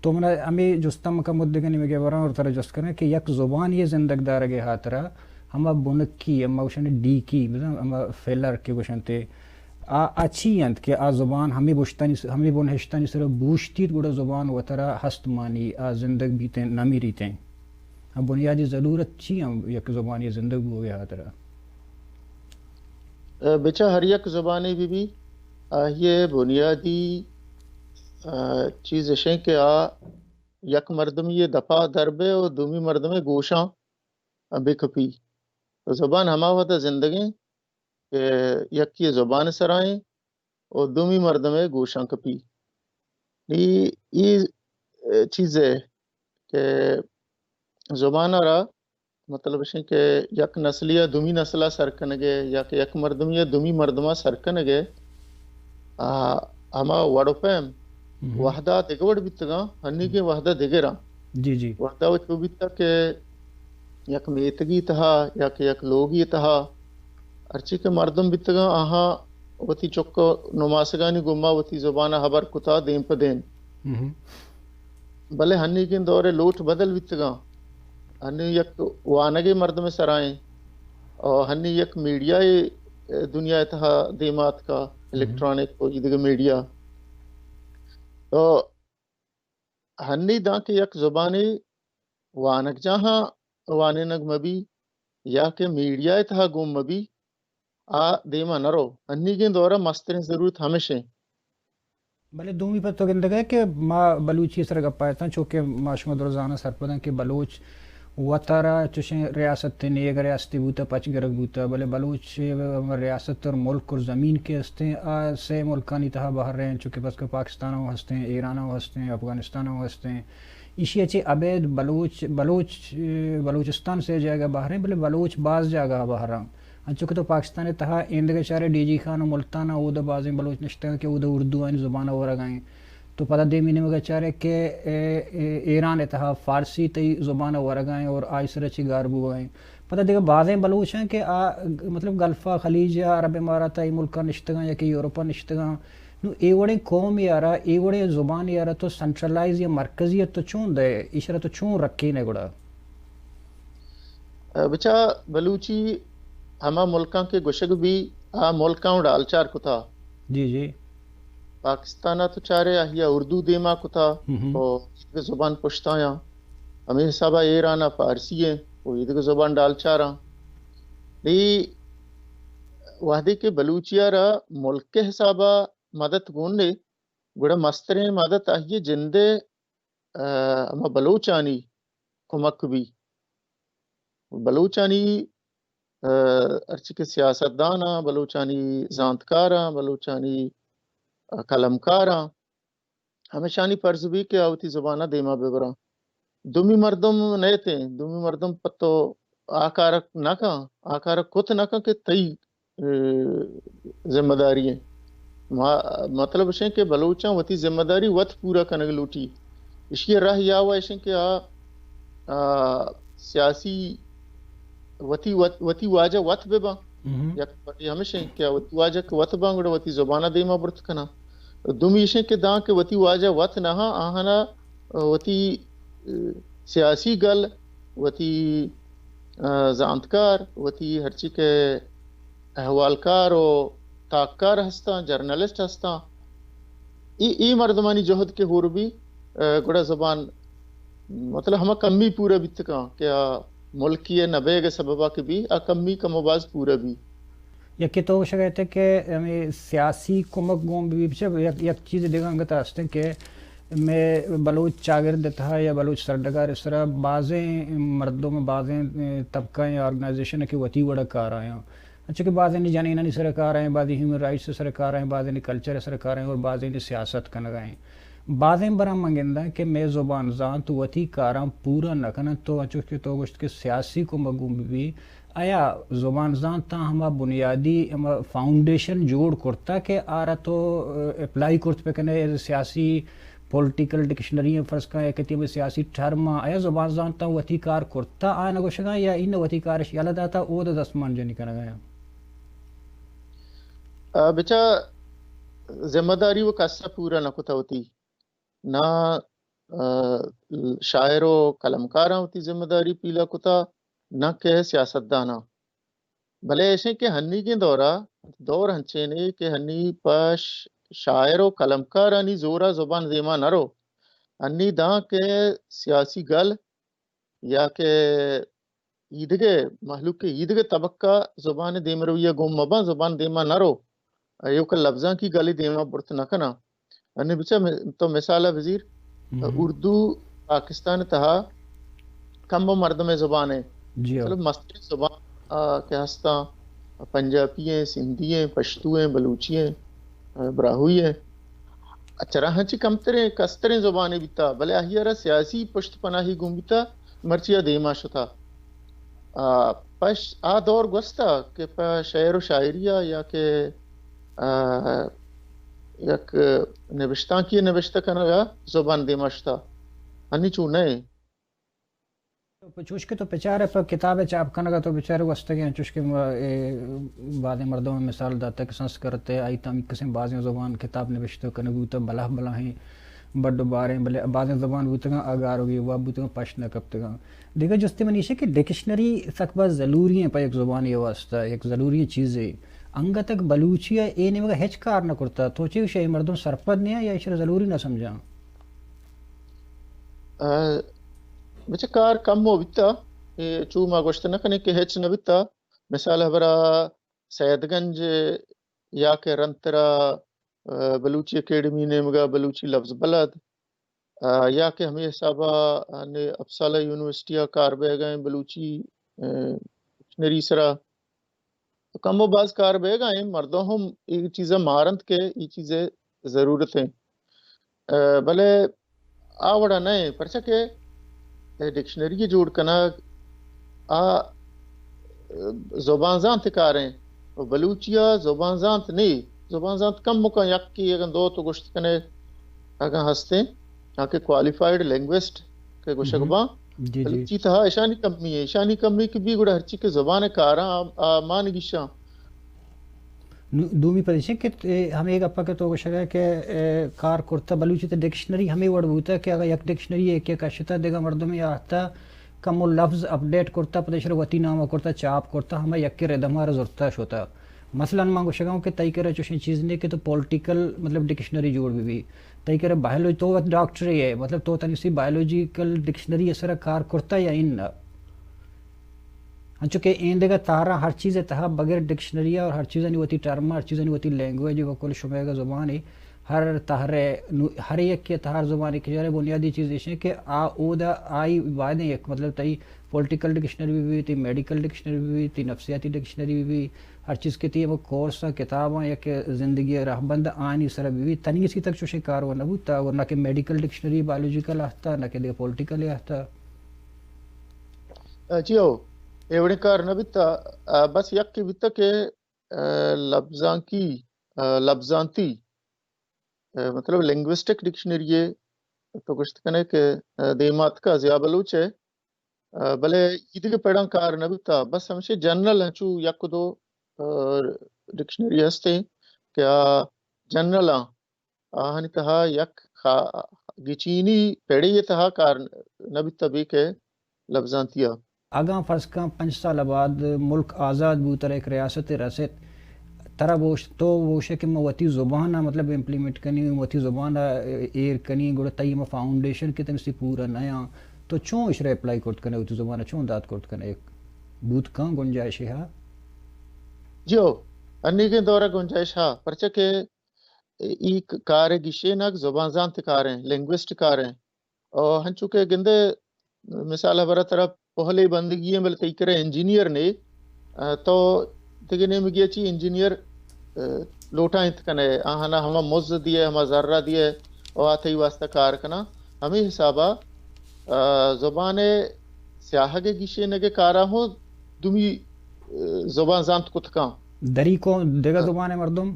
تو منا ہمے جستاں مکن، مدگہ نیمگے براں اور ترا جست کناں کہ یک زبانے زندگ دارگے ہاترا ہما بنکی، ہما گوشن ڈیکی، بزاں ہما فلر کہ گوشنتے، آ، آ چی انت کہ آ زبان ہمے بشتانی س-، ہمے بنہشتانی سرا بوشتیت، گڑا زبان وترا ہست مانی، آ زندگ بیتیں، نہ میریتیں؟ آ بنیادی ضرورت چی انت یک زبانے زندگ بوگے ہاترا؟ ء، بچا ہر یک زبانے بہ بی، آئی ء بنیادی، ء، چیز اش انت کہ آ یک مردمی ء دپا در بہ و دومی مردم ء گوشاں بہ کپی۔ تو زبان ہما وھد ء زندگ انت کہ یکے ء زبان ء سرا انت و دومی مردم ء گوشاں کپی۔ نی ای، ء، چیز ء کہ زبان ء را مطلب اش انت کہ یک نسلے ء دومی نسل ء سر کنگ ء یا کہ یک مردمے ء دومی مردم ء سر کنگ ء، آ، ہما وڑ و پیم مہم۔ وھد ء دگہ وڑ بیتگاں، ہنیگیں وھد ء دگراں۔ جی، جی۔ وھد ء چو بیتگ کہ یک میتگی تہا یا کہ یک لوگی تہا ہرچی کہ مردم بیتگاں، آہاں وتی چک و نماسگانی گوما وتی زبان ء ہبر کتا دیم پہ دیم۔ مہم۔ بلے ہنیگیں دور ء لوٹ بدل بیتگاں۔ ہنی یک وانگے مردم ء سرا ایں، اور ہنی یک میڈیا ء دنیا ء تہا دیما اتکا، ہم۔ الیکٹرانک و ایدگہ میڈیا۔ تو ہنی داں کہ یک زبانے وانگجاہاں وانینگ مبی یا کہ میڈیا ء تہا گون مبی، آ دیما نہ رو۔ انیگیں دور ء مستریں ضرورت ہمش انت۔ بلے دومی پہ تو گندگ ء کہ ما بلوچی سر گپا اتاں، چونکہ ما شما درزاناں سرپداں کہ بلوچ وتارا چوشیں ریاست نیگ ریاستے بوتا، پچ گرگ بوتا، بلے بلوچ ریاست اور ملک اور زمین کے ہستیں، آ سے ملکانی تہا بہر رہے ہیں، چونکہ بس کہ پاکستان ہوں ہستیں، ایران ہوں ہستیں، افغانستان ہوں ہستیں۔ ایشی ء چہ ابید بلوچ، بلوچ، بلوچستان سے جاگہ بہریں، بلے بلوچ باز جاگہ بہراں۔ انچو کہ تو پاکستان ء تہا ایندگہ چارے ڈی جی خان و ملتان ء اود ء بازیں بلوچ نشتگاں کہ اود ء اردو آنی زبان ء ورگا ایں۔ تو پدا دیمی نیمگ ء چارے کہ، اے، اے، ایران ء تہا فارسی تئی زبان ء ورگا ایں اور آئی سر ء چہ گار بوگا ایں۔ پدا دگہ بازیں بلوچ ایں کہ آ، مطلب، گلف ء خلیج ء عرب امارات ء اے ملکاں نشتگاں یا کہ یورپ ء نشتگاں۔ نوں اے وڑیں قومے ء را، اے وڑیں زبانے ء را تو سنٹرلائز یا مرکزیت تو چون دئے؟ ایشرا تو چون رکینے گڑا؟ ء بچا بلوچی ہما ملکاں کہ گوشگ بی، آ ملکاں ڈالچار کتا۔ جی، جی۔ پاکستان ء تو چارے آہیا اردو دیما کتا ہم ہم۔ و ایدگہ زبان پشتایاں۔ ہمے حسابا ایران ء فارسی ایں و ایدگہ زبان ڈالچاراں۔ نی وہدے کہ بلوچی ء را ملک ء حسابا مدد گون نے، گڑا مستریں مدد آئی ء جند ء، آ، ہما بلوچانی کمک بی۔ بلوچانی، آ، ہرچی کہ سیاستداناں، بلوچانی زانتکاراں، بلوچانی، آ، قلمکاراں، ہمیشانی فرض بی کہ آ وتی زبان ء دیما ببراں۔ دومی مردم نئیتیں، دومی مردم پہ تو آ کارک نہ کن، آ کارک کت نہ کن کہ تئی، اے، ذمہ داری ایں۔ ما، مطلب اش ایں کہ بلوچاں وتی ذمہ داری وت پورا کنگ لوٹی۔ اشی ء راہ یا و اش ایں کہ آ، آ، سیاسی وتی، وت-، وتی واجہ وت بہ باں۔ مہم۔ یک پٹی ہمیش ایں کہ وتی واجہ کہ وت باں گڑا وتی زبان ء دیما برت کناں۔ دومی ایش انت کہ داں کہ وتی واجہ وت نہ آں، آہانا وتی، ء، سیاسی گل، وتی، ء، زانتکار، وتی ہرچی کہ احوالکار و تاککار ہستاں، جرنلسٹ ہستاں، ای، ای مردمانی جہد کہ ہور بی، ء، گڑا زبان، مطلب، ہما کمی پورا بیت کاں کہ آ ملکی ء نہ بیگ ء سببا کہ بی، آ کمی کم و باز پورا بی۔ یکے تو گوشگ ء ات کہ ہمے سیاسی کمک گون بہ بیت، چہ یک، یک چیز دگہ انگت ہستیں کہ مئے بلوچ چاگرد ء تہا یا بلوچ سرڈگار ء سرا بازیں مردم، بازیں، اے، طبقہ یا آرگنائزیشن کہ وتی وڑ ء کار آیاں، انچو کہ بازیں جنینانی سر ء کار آیاں، بازیں ہیومن رائٹس ء سر ء کار آیاں، بازیں کلچر ء سر ء کار آیاں اور بازیں سیاست کنگ ء آیاں۔ بازیں براں من گنداں کہ مئے زبان زانت وتی کاراں پورا نہ کننت، تو انچوش کہ تو گوشت کہ سیاسی کمک گون بہ بی، آیا زبان زانتاں ہما بنیادی، ہما فاؤنڈیشن جوڑ کرتا کہ آرا تو، ء، اپلائی کرت بہ کنے ایز سیاسی پولیٹیکل ڈکشنری فرض کن یا کتی ہمے سیاسی ٹرم، آیا زبان زانتاں وتی کار کرتا آ نہ گوشگاں یا انہ وتی کارش یلہ داتا اود دست مان جنی کنگا یا؟ ء، بچا ذمہ داری و کسا پورا نہ کتا وتی۔ نہ شاعر و قلمکاراں وتی ذمہ داری پیلہ کتا، نہ کہ سیاستداناں۔ بلے ایشیں کہ ہنیگیں دورا دور ہنچینے کہ ہنی پہ ش-، شاعر و قلمکارانی زورا زبان دیما نہ رو۔ ہنی داں کہ سیاسی گل یا کہ ایدگہ مہلوک ایدگہ طبقہ زبان دیمروی گم مباں، زبان دیما نہ رو، ایوک لبزانکی گلی دیما برت نہ کناں۔ انی بچہ م-، تو مثال بزیر، اردو پاکستان تہا کم و مردم زبان ہے۔ جی ہاں۔ مطلب مستریں زبان، آ، کہ ہستاں، پنجابی ہیں، سندھی ہیں، پشتو ہیں، بلوچی ہیں، آ، براہوئی ہیں۔ اچھا، ہنچی کمتریں، کستریں زبانے بیتا، بلے آہی را سیاسی پشت پناہی گون بیتا، مرچی آ دیما شتا۔ آ، پش آ دور گوستا کہ پہ شعر و شاعری آ یا کہ، آ، یک نبشتانکی نبشتہ کنگا زبان دیما شتا۔ ہنی چو نئے۔ پہ چوش کہ تو پچارے پہ کتاب چاپ کنگا تو بچارے گوستگیں، چوش کہ م-، اے، بعضیں مردم مثال داتا کہ سنسکرت ہے، آئی تامی قسم بعضیں زبان کتاب نبشتہ کنگ بوتا، بلاہ بلاہیں بڈ و باریں، بلے بعضیں زبان بوتگاں، اگار و گیواب بوتگاں، پشت نہ کپتگاں۔ دگہ جستے منی ایشے کہ ڈکشنری سک باز ضروری ہیں پہ یک زبانی واسطہ، یک ضروری چیزے۔ انگت تک بلوچی ہے، اے نیمگا ہچ کار نہ کرتا۔ تو چے گوشے، اے مردم سرپد نہیں یا ایشرا ضروری نہ سمجھاں؟ آ، بچہ کار کم ہو بیتا، اے چو ما گوشت نہ کنے کہ ہچ نہ بیتا۔ مثال ہبرا سید گنج یا کہ رنترا، آ، بلوچی اکیڈمی نیمگا بلوچی لفظ بلد، آ، یا کہ ہمے حسابا، آ، نے اپسالہ یونیورسٹی آ کار بیگا ہیں بلوچی، آ، ڈکشنری سرا۔ تو کم و باز کار بیگا ہیں، مردم ہم اے چیزا مارنت کہ اے چیزے ضرورت ہیں۔ آ، بلے آ وڑا نہ ایں، پرچا کہ اے ڈکشنری جوڑ کنگ آ، آ، زبان زانت کاریں۔ و بلوچی آ زبان زانت نی، زبان زانت کم مکن، یکی اگن دو تو گوشت کنے اگن ہستیں، آ کہ کوالیفائیڈ لینگوسٹ کہ گوشگ باں۔ جی، جی۔ بلوچی تہا اشانی کمی ہے، اشانی کمی کہ بی گڑا ہرچی کہ زبان کاراں آ، آ مان گیشاں۔ نو، دومی پدیشیں کہ ت-، اے، ہمے گپا کہ تو گوشگا کہ، اے، کار کرتا بلوچی تے ڈکشنری ہمے وڑ بوتا کہ اگا یک ڈکشنری یکے کشتا دگہ مردمے آہتا کمو لفظ اپڈیٹ کرتا، پدا ایشرا وتی ناما کرتا، چاپ کرتا، ہما یکے ردما را زرتا شتا۔ مثلاً من گوشگا ہوں کہ تئی کرا چوشیں چیز نے کہ تو پولیٹیکل، مطلب، ڈکشنری جوڑ بی بی۔ تئی کرا بایولوجی، تو وت ڈاکٹرے ہے، مطلب، تو تنی سی بایولوجیکل ڈکشنری سرا کار کرتا یا اناں؟ انچو کہ ایندگہ تہراں ہر چیزے تہا بغیر ڈکشنری اور ہر چیزانی وتی ٹرم، ہر چیزانی وتی لینگویج، بقول شمئیگا زبانے، ہر تہرے نو-، ہر یکے تہر زبانے کہ جارے بنیادی چیز ایشیں کہ آ اودا آئی بایدیں یک، مطلب، تئی پولیٹیکل ڈکشنری بی بی، تئی میڈیکل ڈکشنری بی بی، تئی نفسیاتی ڈکشنری بی بی، ہر چیز کہ تئی ہمے کورس آں، کتاب آں، یک زندگی ءِ رہبند آنی سرا بہ بیت، تنیگہ چیز تک چوشیں کار و نہ بوت، اور نہ کہ میڈیکل ڈکشنری بایولوجیکل آہتا، نہ کہ دگہ پولیٹیکل آہتا۔ آ، جی ہو، اے وڑیں کار نہ بیتا، آ، بس یکے بیتا کہ، آ، لبزانکی، آ، لبزانتی، آ، مطلب لنگوسٹک ڈکشنری ءَ تو گوشت کنے کہ، آ، دیما اتکا ضیاء بلوچ ءِ، آ، بلے ایدگہ پڑاں کار نہ بوتا، بس ہمشے جنرل انچو یک دو، آ، ڈکشنری ہستیں کہ آ جنرل آں، آہانی تہا یک خا-، گچینی پڑے ءِ تہا کار نہ بوتا بی کہ لبزانتی ءَ۔ اگاں فرض کن پنچ سال بعد ملک آزاد بوت، ترا یک ریاست رست، ترا بوش-، تو بوشے کہ من وتی زبان ءَ مطلب امپلیمنٹ کنی، وتی زبان ءَ ایر کنی، گڑا تئی ہما فاؤنڈیشن کہ تنی سی پورا نیاں، تو چون اشرا اپلائی کرت کنے، وتی زبان ءَ چون دات کرت کنے؟ بوت کن گنجائش ہا؟ جی ہو، انیگیں دور ءَ گنجائش ہا، پرچہ کہ ای ک-، کار گیشینگ زبان زانت کاریں، لنگوسٹ کاریں۔ او ہنچو کہ گندے مثال ہبرا ترا پہلے بندگی ہیں، بلے تئی کرا انجینئر نے، آ، تو دگہ نیمگی چی انجینئر، آ، لوٹائینت کنے، آہانا ہما مز دیئے، ہما زرہ دیئے، او آ تئی واسطہ کار کنا۔ ہمے حسابا، آ، زبان سیاہگ گیشینگ کارا ہوں دومی، آ، زبان زانت کت کن۔ دری کو دگہ آ۔ زبان مردم؟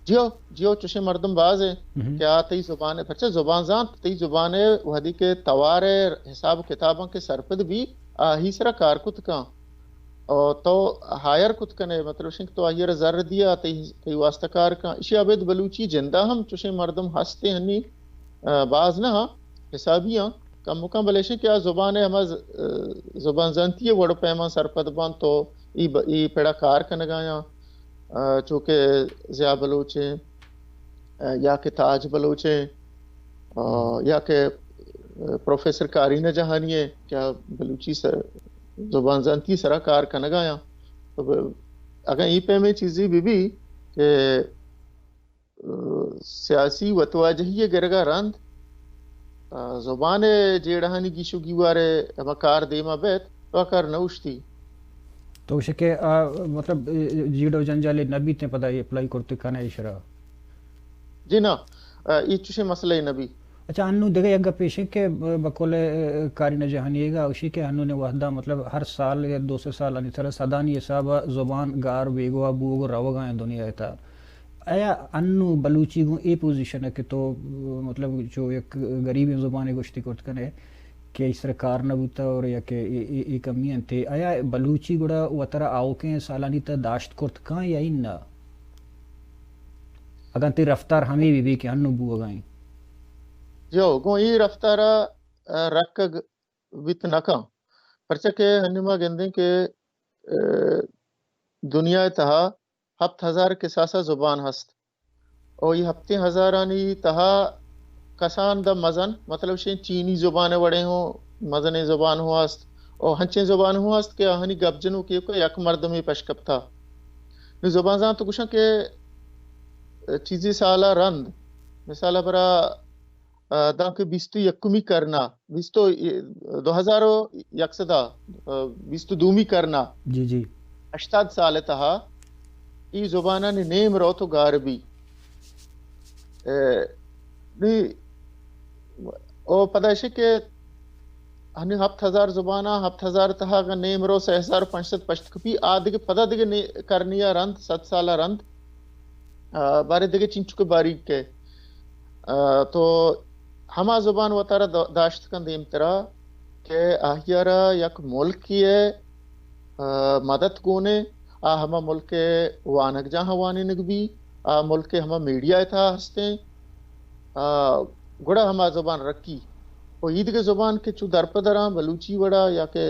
جیو، جیو، چوشیں مردم باز ہیں مہم۔ کہ آ تئی زبان ءَ، پرچہ زبان زانت، تئی زبان ءَ وہدی کہ توار ءِ حساب کتاباں کہ سرپد بی، آہی سرا کار کت کن۔ او تو ہائر کت کنے، مطلب شنک تو آئی ءَ را زر دیا، تئی، تئی واسطہ کار کن۔ اشی ابید بلوچی جندا ہم چوشیں مردم ہستے ہنی، آ، باز نہ ہاں۔ حسابی آں، کمکاں، بلے ایشیں کہ آ زبان ءِ ہما ز-، زبان زانتی ءِ وڑ ءُ پیماں سرپد باں تو ای ب-، ای پڑا کار کنگایاں، آ، چو کہ ضیاء بلوچ ایں، آ، یا کہ تاج بلوچ ایں، آ، یا کہ، آ، پروفیسر کارینہ جہانی ایں کہ آ بلوچی س-، زبان زانتی سرا کار کنگایاں۔ تو ب-، اگاں ای پیمیں چیزی بہ بی کہ سیاسی وتواجہی ءِ گرگ ءَ رند، آ، زبان ءِ جیڑہانی گیش ءُ گیوار ءِ ہما کار دیما بیت، تو آ کار نہ اوشتی۔ تو گوشے کہ، آ، مطلب، اے، اے، جیڑہ ءُ جنجال نہ بیت ایں پدا اے اپلائی کرت کن ایں ایشرا؟ جی نہ، آ، اے چوشیں مسئلہ نہ بی۔ اچھا، انوں دگہ یک گپ ایش ایں کہ ب-، بقول، آ، کارینہ جہانی ءَ گوشی کہ انوں نے وہدا، مطلب، ہر سال یا دو سے سال آنی سرا صدانی حساب ءَ زبان گار بیگواہ بوگ ءُ روگ ءَ ایں دنیا ءِ تہا۔ آیا انوں بلوچی گوں اے پوزیشن ءَ کہ تو، مطلب، چو یک غریبیں زبانے گوشتی کرت کن ئے کہ ایشی سرا کار نہ بوتا اور یا کہ اے، اے، اے کمی انت، آیا بلوچی گڑا وترا آؤکیں سالانی تہا داشت کرت کن یا اناں؟ اگاں تئی رفتار ہمے بہ بی کہ انوں بوگ ءَ ایں۔ جو، گوں اے رفتار ءَ، آ، رکگ بیت نہ کن۔ پرچا کہ ہنی ما گندیں کہ، آ، دنیا ءِ تہا ہپت ہزار کساسا زبان ہست۔ او اے ہپتیں ہزارانی تہا کسان داں مزن، مطلب شیں چینی زبان ءِ وڑیں ہوں مزنیں زبان ہوں ہست۔ او ہنچیں زبان ہوں ہست کہ آہانی گپ جنوک ایوک ءَ یک مردمے پش کپتا۔ نوں زبان زانت گوشاں کہ چیزی سالا رند، مثال برا، آ، دانکہ بیست ءُ یکمی کرنا، بیست، دو ہزار ءُ یک سد ءَ، آ، بیست ءُ دومی کرنا، جی، جی۔ ہشتاد سال ءِ تہا اے زبانانی نیم روت ءُ گار بی۔ اے، نی، او پدا ایشی کہ ہنی ہپت ہزار زباناں، ہپت ہزار تہا اگاں نیم رو سے ہزار پنچ سد پشت کپی، آ دگہ پدا دگہ نے-، کرنی ءَ رند، صد سال ءَ رند، آ، بارے دگہ چنچک باریک ءَ۔ آ، تو ہما زبان وتارا دا-، داشت کن دیمترا کہ آہیارا یک ملکے ءِ، آ، مدد گون ایں، آ ہما ملک ءِ وانگجاہاں وانینگ بی، آ ملک ءِ ہما میڈیا ءِ تہا ہستیں، آ، گڑا ہما زبان رکی۔ و ایدگہ زبان کہ چو درپدراں بلوچی وڑا یا کہ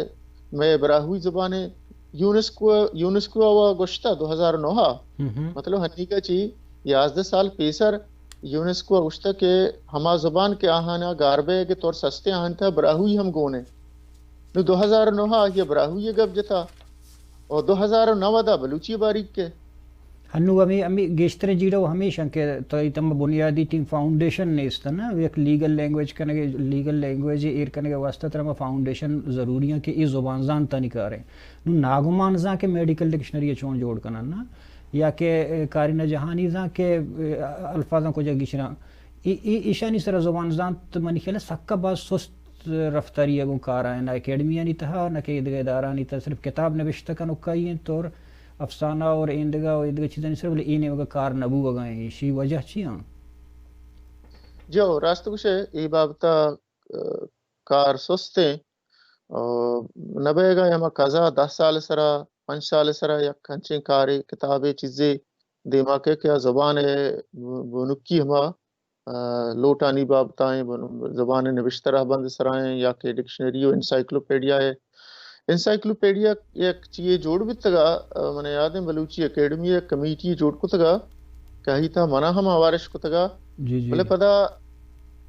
مئے براہوئی زبان ءِ یونیسکو، یونیسکو ءَ گوشتہ دو ہزار نو ءَ، ہم ہم۔ مطلب ہنیگا چی یازدہ سال پیسر یونیسکو ءَ گوشتہ کہ ہما زبان کہ آہانا گار بیگ ءِ ترس ہستیں آہانی تہا براہوئی ہم گون ایں۔ نوں دو ہزار نو ءَ آہی ءَ براہوئی ءِ گپ جتا و دو ہزار نود ءَ بلوچی ءِ باریک ءَ۔ ہنو ہمے، ہمے گیشتریں جیڑہ و ہمیش انت کہ تئی تما بنیادی ٹیم فاؤنڈیشن نیست نا، یک لیگل لینگویج کنگ، لیگل لینگویج ایر کنگ ءِ واسطہ ترا ہما فاؤنڈیشن ضروری انت کہ اے زبان زانتانی کار انت۔ نوں ناگمان زان کہ میڈیکل ڈکشنری ءَ چون جوڑ کنن نا، یا کہ، اے، کارینہ جہانی زان کہ، اے، الفاظاں کجا گیشراں۔ اے، اے، ایشانی سرا زبان زانت منی خیال ءَ سکا باز سست رفتاری ءَ گوں کار ءَ انت، نہ اکیڈمیانی تہا، نہ کہ ایدگہ ادارہانی تہا، صرف کتاب نبشتہ کنوکائی انت اور افسانہ اور ایندگہ و ایدگہ چیزانی سرا، بلے اے نیمگا کار نہ بوگا انت۔ ایشی وجہ چی انت؟ جو، راست گوشے، اے بابت ءَ، آ، کار سست انت۔ آ، نہ بیگا ہما قضا دہ سال سرا، پنچ سال سرا یک انچیں کارے، کتابے، چیزے دیما کئے کہ آ زبان ءِ بنکی ہما، آ، لوٹانی بابتا ایں، بن-، زبان ءِ نبشتہ رہبند سرا ایں یا کہ ڈکشنری و انسائیکلوپیڈیا ءِ۔ انسائیکلوپیڈیا یک چیئے جوڑ بیتگا، آ، من یاد ایں بلوچی اکیڈمی ءَ یک کمیٹی جوڑ کتگا کہ آئی تہا منا ہم آوارش کتگا۔ جی، جی۔ بلے پدا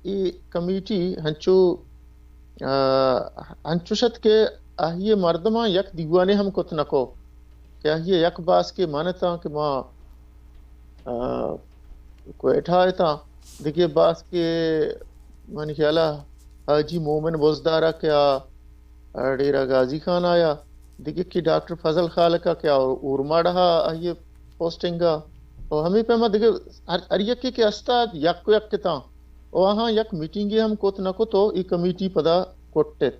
اے کمیٹی ہنچو، آ، ہنچوش ات کہ آئی ءِ مردماں یک دیوانے ہم کت نکو کہ آئی ءَ یک باسکے من اتاں کہ ما، آ، کوئٹہ ءَ اتاں، دگہ باسکے منی خیال ءَ حاجی مومن بزدار ءَ کہ آ، آ، ڈیرہ غازی خان ءَ آیا، دگہ کہ ڈاکٹر فضل خالق ءَ کہ آ اورماڑہ ءَ آئی ءِ پوسٹنگ ءَ، و ہمے پیما دگہ ہر، ہر یکے کہ استاد یک و یک اتاں، و آہاں یک میٹنگے ہم کت نہ کت و اے کمیٹی پدا کٹ ات۔